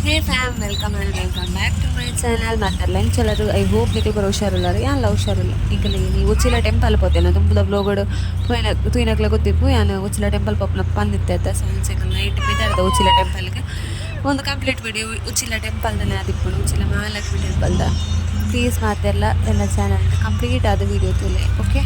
Hey fam, welcome and welcome back to my channel. ಮಾತಾಡ್ಲ I hope ನಿಕಲ್ ಬರೋ ಹುಷಾರುಲ್ಲಾರ ಯಾನ್ಲ ಹುಷಾರುಲ್ಲ. ಈಗಲೇ ಈ ಉಚ್ಚಿಲ ಟೆಂಪಲ್ ಪೋತೇನೆ ದುಂಬುದ ವ್ಲೋಗಡ್ ಪೋಯಿನ ತೂಯಿನಕ್ಲೆ ಗೊತ್ತಿಪ್ಪು ಯಾನ್ ಉಚ್ಚಿಲ ಟೆಂಪಲ್ ಪೋಪುನ ಪಂದಿತ್ತೆ ಸೊ ಅಂಚ ನೈಟ್ ಪಿದಾಡ್ದ ಉಚ್ಚಿಲ ಟೆಂಪಲ್ಗೆ ಒಂದು ಕಂಪ್ಲೀಟ್ ವಿಡಿಯೋ ಉಚ್ಚಿಲ ಟೆಂಪಲ್ದನೆ ಆದಿಪ್ಪುಂಡು ಉಚ್ಚಿಲ ಮಹಾಲಕ್ಷ್ಮಿ ಟೆಂಪಲ್ದ. ಪ್ಲೀಸ್ ಮಾತೆರ್ಲ ಎನ್ನ ಚಾನಲ್ ಕಂಪ್ಲೀಟ್ ಆದ ವಿಡಿಯೋ ತೂಲೆ. ಓಕೆ,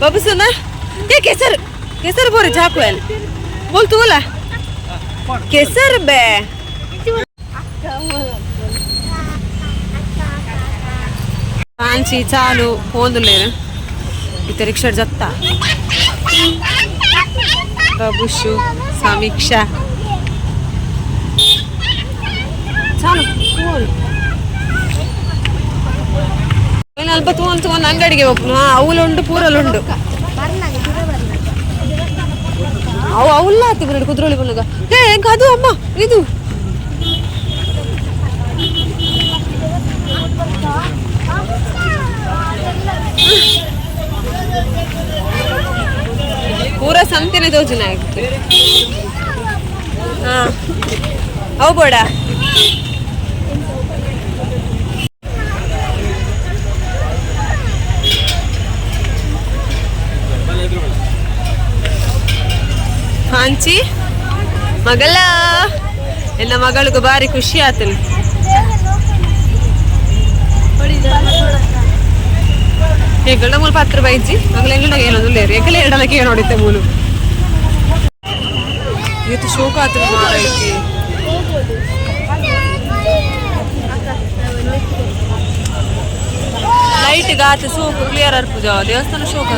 ಬಾಬುಸನ ಏ ಕೆಸರು ಕೆಸರು ಬೋರೆ ಚಾಕು ಎಲ್ ಬೋಲ್ ತೂಲ ಕೆಸರು ಬೇ ಕಾಂಚಿ ಚಾಲು ಪೋಂದುಲ್ಲೇರು ಇತ್ತ ರಿಕ್ಷಾ ಜತ್ತ ಬಬುಷು ಸಮೀಕ್ಷಾ ಚಾಲು ಪೋಲ್ ಅಲ್ಪ ತೂವೊಂದು ತೂವೊಂದು ಅಂಗಡಿಗೆ ಹೋಗ್ನು. ಅವಲುಂಡು ಪೂರಲುಂಡು ಅವು ಅವುಲ್ಲ ಆತಿ ಬರಡು ಕುದ್ರೋಳಿ ಬಂದಾಗ. ಏ ಅದು ಅಮ್ಮ ಇದು ಪೂರ ಸಂತೆನೆ ತೋಜುನ. ಹಾ ಅವು ಬೋಡ. ಕಾಂಚಿ ಮಗಳ ಎನ್ನ ಮಗಳಿಗೂ ಬಾರಿ ಖುಷಿ ಆತನು. ಎಂಕಲ್ನ ಮೂಲು ಪತ್ರ ಬೈಜಿ ಮಗಳ ಎಂಗಡ ಏನೊಂದು ಎಂಕಲ್ ಎರಡಲ್ಲ ನೋಡಿತ್ತೆ ಮೂಲು. ಇದು ಶೋಕ ಆತನ ಮಾರೈತಿ. ಲೈಟ್ ಗಾತ ಸೋಕು ಕ್ಲಿಯರ್ ಅರ್ಪುಜ ದೇವಸ್ಥಾನ ಶೋಕ.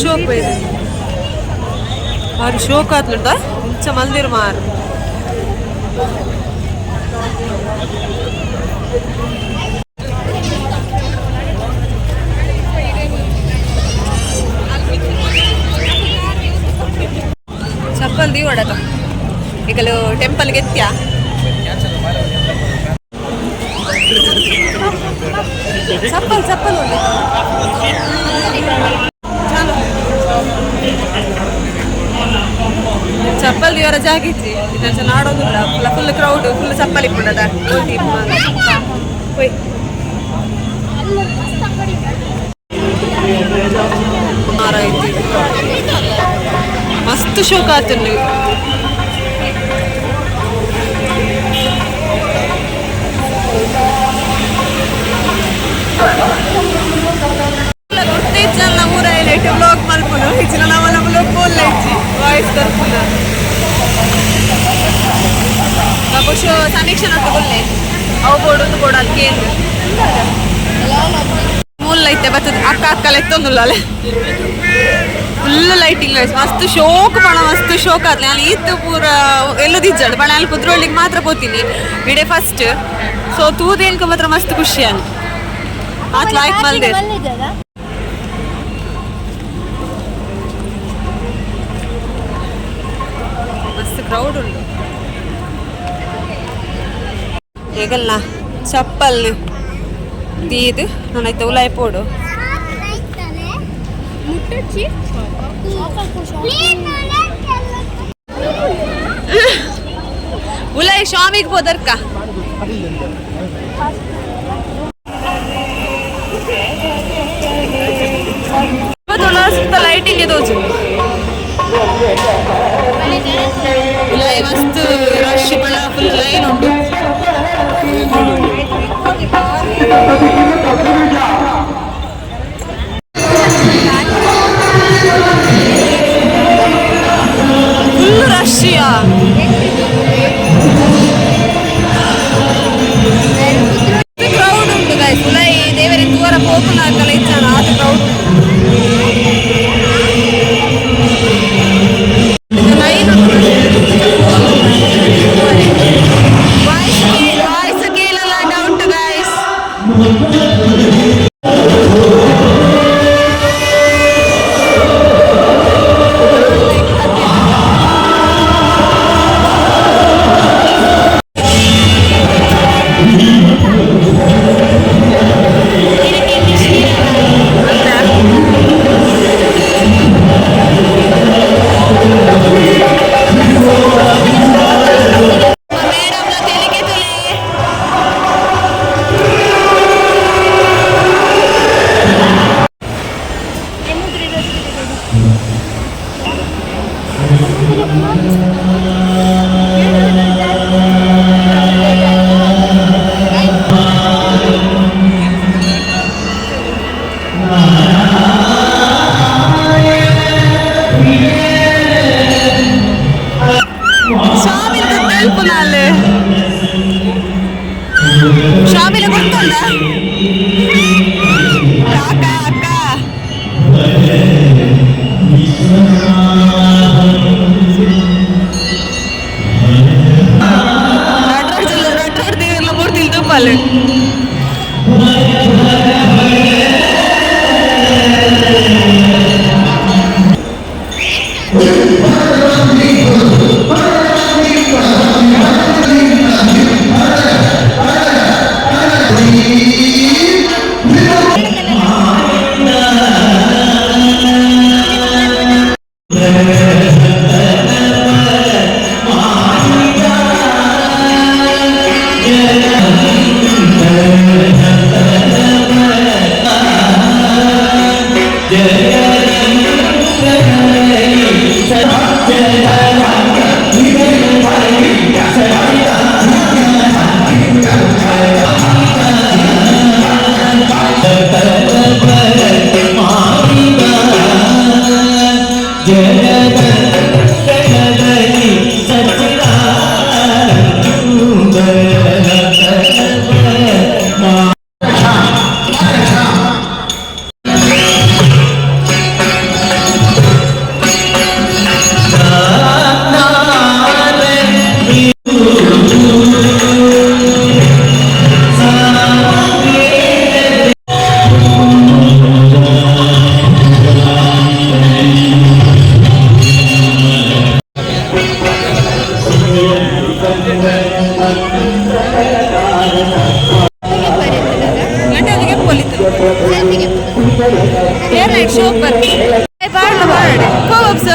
ಶೋಕ್ ಬೈದು ಮಾರು ಶೋಕ್ ಆತ್ಲುಂಡ ಇಂಚ ಮಲ್ದಿರು ಮಾರು. ಪೋಡದು ಈಗಲು ಟೆಂಪಲ್ ಗೆತ್ಯ. ಚಪ್ಪಲ್ ಚಪ್ಪಲ್ ಉಂಡು. ಚಾಲು ಚಪ್ಪಲ್ ಇವರ ಜಾಗಿಚ್ಚಿ ಇದನ್ನ ನಾಡೋದಿಲ್ಲ. Full full crowd, full chappal ಇಪ್ಪುಂಡದ. ಹೋಯ್ ಮಾರಾಯ್ತಿ, ಮಸ್ತ್ ಶೋಕ ಆತುಂಡು. ಗುರ್ತಿಜ್ಜಲ್ಲ ಊರ ಇಟ್ಟು ವ್ಲಾಗ್ ಮಲ್ಪುನು ಇಚ್ಚಿನ ನಮ್ಮಲ್ಲ ವ್ಲಾಗ್ ಬೋಲ್ಲ ಇಚ್ಚಿ ವಾಯ್ಸ್ ಕೊರ್ಪುನ. ಬಹುಶಃ ಸಮೀಕ್ಷೆ ನಟ್ಟು ಅವು ಬೋಡು ಬೋಡು ಅಲ್ಲಿ ಕೇಂದ್ರ ಮೂಲ ಐತೆ ಬರ್ತದೆ. ಅಕ್ಕ ಅಕ್ಕ ಎತ್ತೊಂದುಲ್ಲ. ಫುಲ್ ಲೈಟಿಂಗ್ ಮಸ್ತ್ ಶೋಕ್ ಪಣ, ಮಸ್ತ್ ಶೋಕ್ ಆದ್ಲೆ. ನಾನು ಈತ್ ಪೂರ ಎಲ್ಲದಿಜ್ಜಾಡು ಬಣ ಅಲ್ಲಿ ಕುದ್ರೋಳಿಗೆ ಮಾತ್ರ ಪೋತೀನಿ ಇಡೆ ಫಸ್ಟ್. ಸೊ ತೂದೇನ್ಕ ಮಾತ್ರ ಮಸ್ತ್ ಖುಷಿ ಅನ್ ಆತ್ ಲೈಕ್ ಮಲ್ದೆ. ಮಸ್ತ್ ಕ್ರೌಡ್ ಉಂಟು. ಹೇಗಲ್ಲ ಚಪ್ಪಲ್ ತೀದು ನಾನು ಐತೆ ಉಲಾಯ್ ಪೋಡು. ಮುಟ್ಟಚ್ಚಿ. ಉಲಾಯ್ ಶಾಮಿಗೆ ಪೋದರ್ಕ. ಸುತ್ತ ಲೈಟಿಂಗ್ ತೋಜು. ಉಲಾಯ್ ಮಸ್ತ್ ರಶ್ ಬಳ, ಫುಲ್ ಲೈನ್ ಉಂಟು. Full rush. Crowd ಉಂಟು ಗೈಸ್. ಉಲಾಯಿ ದೇವರ ತೂವರ ಪೋಪುನ ಹಾಕಲ ಇಚ್ಚಾನ ಆತ ಕ್ರೌಡ್. Line. Voice ಕೇಳಲ್ಲ, ಡೌಟ್ ಗೈಸ್. ಮೇಡಮ್ ತೆಲಿಗೆ ತುಲೆ. ಶಾಮಿಲ್ ತೆಲ್ಪುನಾಲೆ. ಶಾಮಿಲ ಗೊತ್ತುಂಡ ಕಾಕ ಅಕ್ಕ. ನಟರಾಜ್ ನಟರಾಜ್ ದೇವರ್ಲ ಮೂರ್ತಿಲ್ ತೂಪಾಲೆ. ಏರ್ ಶೋಕ್ ಬರ್ತಿ ಬಾರಲ್ಲ ಬಾರಡೆ ಹೋಗ್ಸ.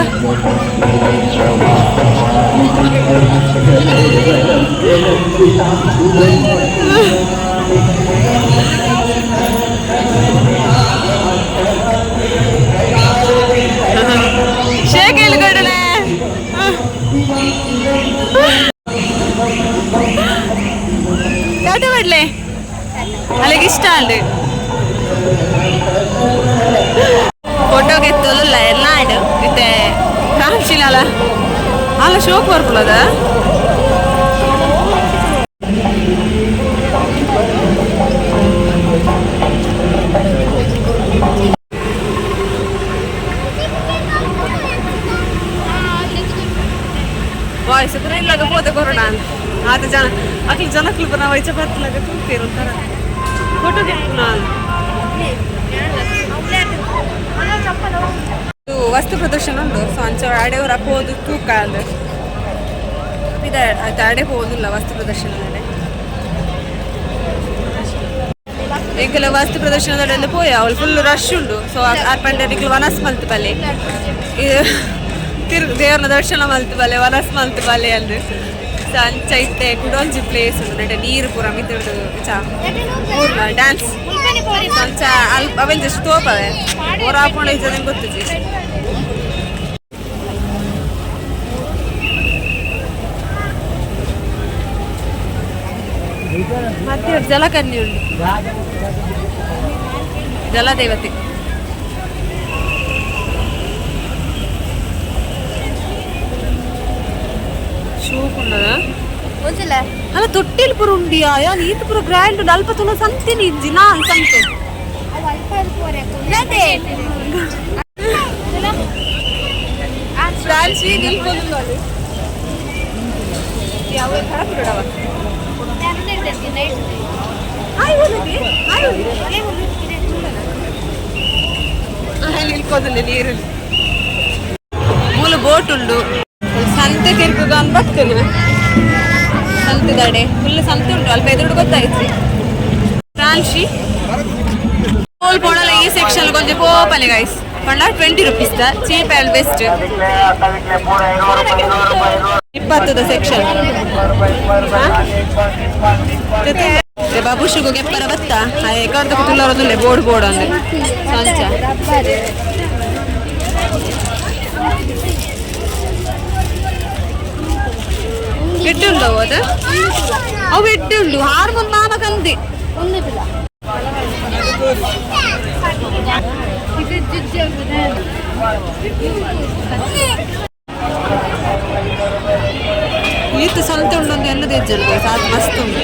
ಶೇಕ್ ಎಲ್ಗಡನೆ. ಟಾಟಾ ಮಾಡ್ಲೆ. ಅಲ್ಲಿಗೆ ಇಷ್ಟ ಅಲ್ರಿ. ಫೋಟೋಗೆ ಎತ್ತಲ್ಲ ಎಲ್ಲ ಆಡು ಇತ್ತೆ ಕಾಣಿಸಿಲ್ಲ ಅಲ್ಲ ಶೋಕ್ ಬರ್ಪುಲದ. ವಾಯ್ಸ್ ಪೂರ ಇಲ್ಲಾಗ ಪೋತೆ ಕೊರೋಣ ಆತ ಜನ ಅಕ್ಲು ಜನಕ್ಲು ಪೂರ ವೈಚ ಬತ್ತಲಾಗ ತೂಪೇರು ಒಂಥರ ಫೋಟೋ ನಾನು. ಇದು ವಸ್ತು ಪ್ರದರ್ಶನ ಉಂಟು. ಸೊ ಅಂಚ ಅಡೆ ಪೋದು ತೂಕ ಅಂದ್ ಇದೆ ಆಯ್ತು. ಅಡೆ ಹೋದಿಲ್ಲ ವಸ್ತು ಪ್ರದರ್ಶನ. ಎಂಕಲ ವಸ್ತು ಪ್ರದರ್ಶನದಲ್ಲೆಲ್ಲ ಪೋಯ ಅವಳು ಫುಲ್ ರಶ್ ಉಂಡು. ಸೊ ಆ ಪಂಡೆ ನಿಕ್ಲು ವನಸ್ ಮಲ್ತು ಬಲ್ಲೆ, ತಿರು ದೇವ್ರನ ದರ್ಶನ ಮಲ್ತು ಬಲ್ಲೆ, ವನಸ್ ಮಲ್ತು ಬಲ್ಲೆ ಅಂದ್. ಸೊ ಅಂಚ ಇತ್ತೆ ಕುಡೊಂಜಿ ಪ್ಲೇಸ್ ಉಂಡು ನೆಟೆ ನೀರು ಪೂರ ಮಿತ್ತುಂಡು ಚಾ ಡ್ಯಾನ್ಸ್ ಅಂಚ ಅಲ್ಪ ಅವೆಲ್ ಜಸ್ಟ್ ತೋಪವೆ ಓರ ಹಾಕೊಂಡು ಇದ್ದದಂಗೆ ಗೊತ್ತುಜಿ. ಮತ್ತೆ ಜಲಕನ್ನಿ ಉಂಟು, ಜಲದೇವತೆ. ಶೋಕ್ ಉಂಡದ. ಅಲ್ಲ, ತೊಟ್ಟಿಲ್ ಪೂರ ಉಂಡಿಯಾ ಯಾನ್ ಈತ್ ಪೂರ ಗ್ರ್ಯಾಂಡ್ ಉಂಡು. ಅಲ್ಪ ತುನ ಸಂತಿನಿ ಇಜ್ಜಿ ನಾನ್ ಸಂತೆ. ಫ್ರಾನ್ಸಿ ನಿಲ್ಕೊಂಡು ಯಾವ ಕಡಪುಡವ. ಹಾಯ್ ಹೋಗಿ, ಹಾಯ್ ಹೋಗಿ. ನಿಲ್ಕೋದಿಲ್ಲ ನೀರಲ್ಲಿ. ಮೂಲ ಬೋಟ್ ಉಂಡು. ಸಂತೆ ತಿರ್ಗುಗ ಅಂತ ಬರ್ತೇನೆ. ಸಂತೆ ದಾಡೆ ಫುಲ್ ಸಂತೆ ಉಂಟು. ಅಲ್ಪ ಎದುರು ಗೊತ್ತಾಯ್ತು ಫ್ರಾನ್ಸಿ ಪೋಲ್ ಪೋಣಲ. ಈ ಸೆಕ್ಷನ್ ಕೊಂಚ ಪೋಪನೆ ಗೈಸ್ ಪಂಡ 20 rupees cheap and best. ಇಪ್ಪತ್ತದ section. ಬಾಬುಷುಗು ಗೆಪ್ಪರ ಬತ್ತ ಕರ್ದ ತುಲ್ಲರದುಲ್ಲೆ ಬೋರ್ಡ್ ಬೋರ್ಡ್ ಅಂದ್ರೆ ಸಂಚ. ಎಡ್ಡೆ ಉಂಡು ಅವು ಅದು ಅವು ಎಡ್ಡೆ ಉಂಡು. ಹಾರ್ಮೋನ್ ಮಾಮ ಕಂದಿ. ಈತ ಸಂತೆ ಉಂಡು ಒಂದು ಎಲ್ಲ ದೇಜ್ಜಲು ಸಾತ್ ಮಸ್ತ್ ಉಂಟು.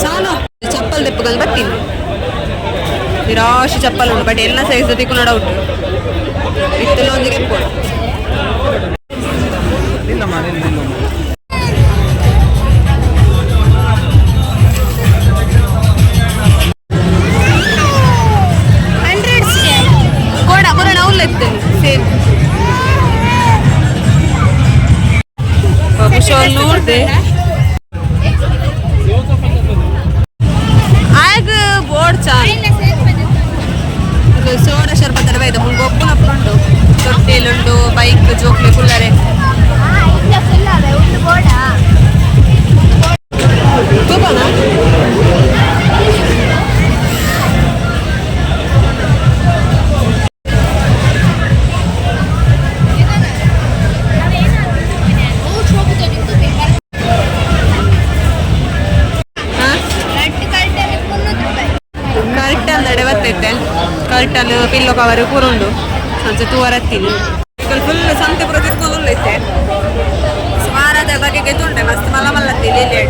ಚಾಲು ಚಪ್ಪಲ್ ದೆಪ್ಪಗಂದು ಬರ್ತೀನಿ. ನಿರಾಶೆ ಚಪ್ಪಲ್ ಉಂಟು, ಬಟ್ ಎಲ್ಲ ಸೈಜ್ ತಿಕ್ಕು ಡೌಟ್ ಇತ್ತೆಲ್ಲ ಒಂದಿಗೆ ಪೋಡು. ಕೋಡ ಬರೋಣ ಉಲ್ಲೆತ್ತೇನೆ ಸೇಮ್ ಬಹುಶಃ ನೋಡ್ದೆ ಆಗ ಬೋರ್ಡ್ ಚಾನ್ ಸೋಡಾ ಶರ್ಬತ್ ಇದೆ. ಮುಲ್ ಗೊಬ್ಬುನ ಉಂಟು, ತೊಟ್ಟಿಲುಂಡು, ಬೈಕ್ ಜೋಕ್ಲೆ ಕುಲ್ಲರೆ. ತೂಪನ. ಕರ್ಟನ್ ನಡೆ ಬತ್ತೈತೆ. ಕರ್ಟನ್, ಪಿಲ್ಲೋ ಕವರ್ ಪೂರ ಉಂಡು. ಸಂಜೆ ತೂವರತ್ತೀನಿ. ಫುಲ್ ಸಂತೆ ಪೂರ ತಿರ್ಕೊಂಡು ಐತೆ. ಸುಮಾರಾದ ಬಗೆಗೆ ತುಂಡೆ ಮಸ್ತ್ ಮಲ್ಲ ಮಲ್ಲತ್ತಿ ಇಲ್ಲಿ.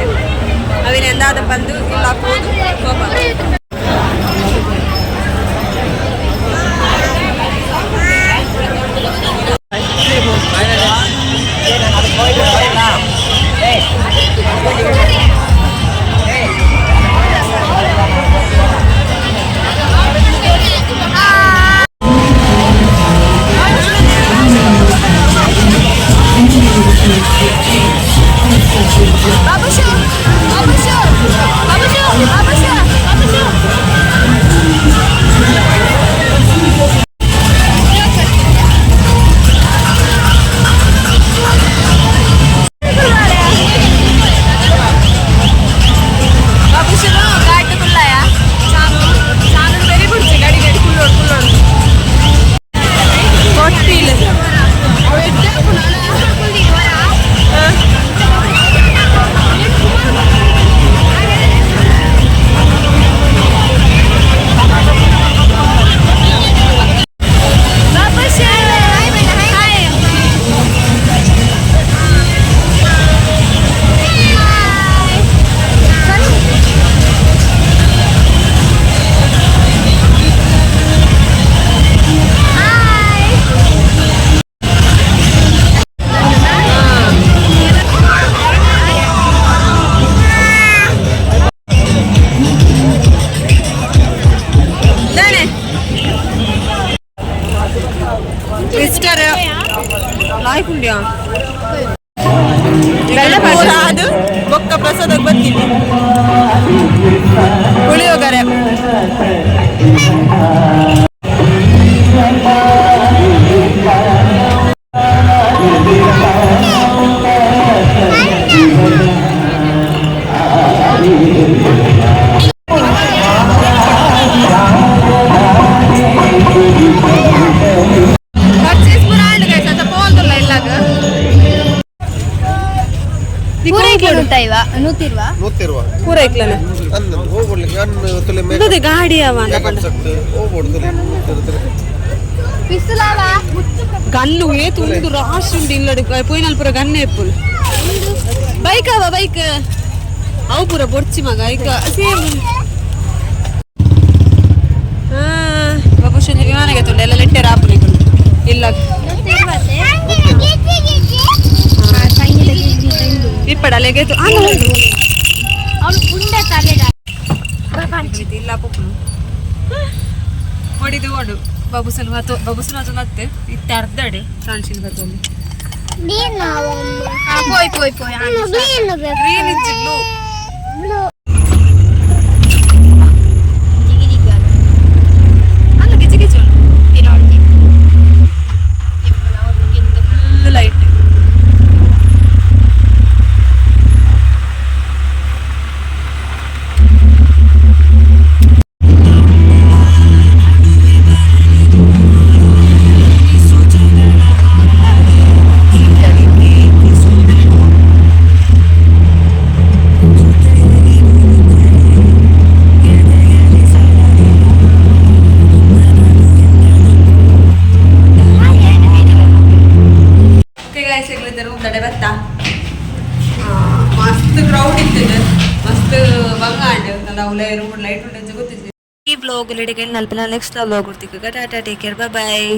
ಅವಿನ ಎಂದಾದ ಬಂದು ಇಲ್ಲ ಹಾಕ್ಬೋದು ಕೋಪ. ಲಾಯ್ಕ್ ಉಂಡ್ಯಾ. ಅದು ಬೊಕ್ಕ ಪ್ರಸಾದ ಬರ್ತೀನಿ ಪುಳಿಯೋಗರೆ. ಪರ್ಚೇಸ್ ಪೂರ ಆಂಡ್ ಗೈಸ್, ಅಂತ ಪೋಂದುಲ್ಲ ಇಲ್ಲಾಗ. ಉಂಟಾಯಿವಾ ನೂತಿರುವ? ನೂತಿರುವ. ಪೂರ ಇಕ್ಲನ. ಅನ್ನ ಹೋಗ್ಬಿಡ್ಲಿಕ್ಕೆ ಅನ್ನ ತುಲೆ. ಇಂದದೆ ಗಾಡಿ ಅವ. ಮೇಕಪ್ ಸೆಟ್ ಹೋಗ್ಬಿಡು ತುಲೆ ತುಲೆ ತುಲೆ. ಬಿಸಿಲಾವ. ಗನ್ನು ಏತು ಉಂಡು, ರಾಶ್ ಉಂಡು. ಇಲ್ಲಡು ಪೋಯಿನಲ್ ಪೂರ ಗನ್ನೆ ಇಪ್ಪುನು. ಬೈಕ್ ಅವ, ಬೈಕ್ ಅವು ಪೂರ ಬೊರ್ಚಿ ಮಗ. ಐಕ ಸೇಮ್ ಬಾಬುಷ್ ವಿಮಾನಗೆ ತುಂಡು ಎಲ್ಲ ಲೆಟ್ಟೆ ಆಪುನಿ ಇಲ್ಲ. ಇಪ್ಪಡ ಅಲೆಗೆ. ಅವಳು ಉಂಡೆ ತಲೆದ. ಇಲ್ಲ ಪೊಪ್ಪುನು ಹೊಡಿದು ಓಡು. ಬಾಬುಸನ್ ಬತ್ತು, ಬಾಬುಸನ್ ಅದು ಮತ್ತೆ ಇತ್ತೆ ಅರ್ಧಡೆ ಫ್ರಾನ್ಸಿನ್ ಬತ್ತೊಂದು. ಪೋಯ್ ಪೋಯ್ ಪೋಯ್. ಗ್ರೀನ್ ಇಜ್ಜಿ, ಬ್ಲೂ. ಅಲ್ಲ, ಗಿಜಿ ಗಿಜಿ ಫುಲ್ ಲೈಟ್. ಓಕೆ ಗಾಯ್ಸ್, ಇಲ್ಲಿದ್ದ ರೂಮ್ ತಡೆ ಬತ್ತಾ. ಮಸ್ತ್ ಕ್ರೌಡ್ ಇತ್ತಿದೆ, ಮಸ್ತ್ ಬಂಗ ಆಂಡ್ ನಾವು ರೂಮ್ ಲೈಟ್ ಉಂಟು ಗೊತ್ತಿದ್ವಿ. ಈ ವ್ಲಾಗ್ ನಲ್ಪ ನೆಕ್ಸ್ಟ್ ವ್ಲಾಗ್ ಕೊಡ್ತೀವಿ. Tata, take care, boy.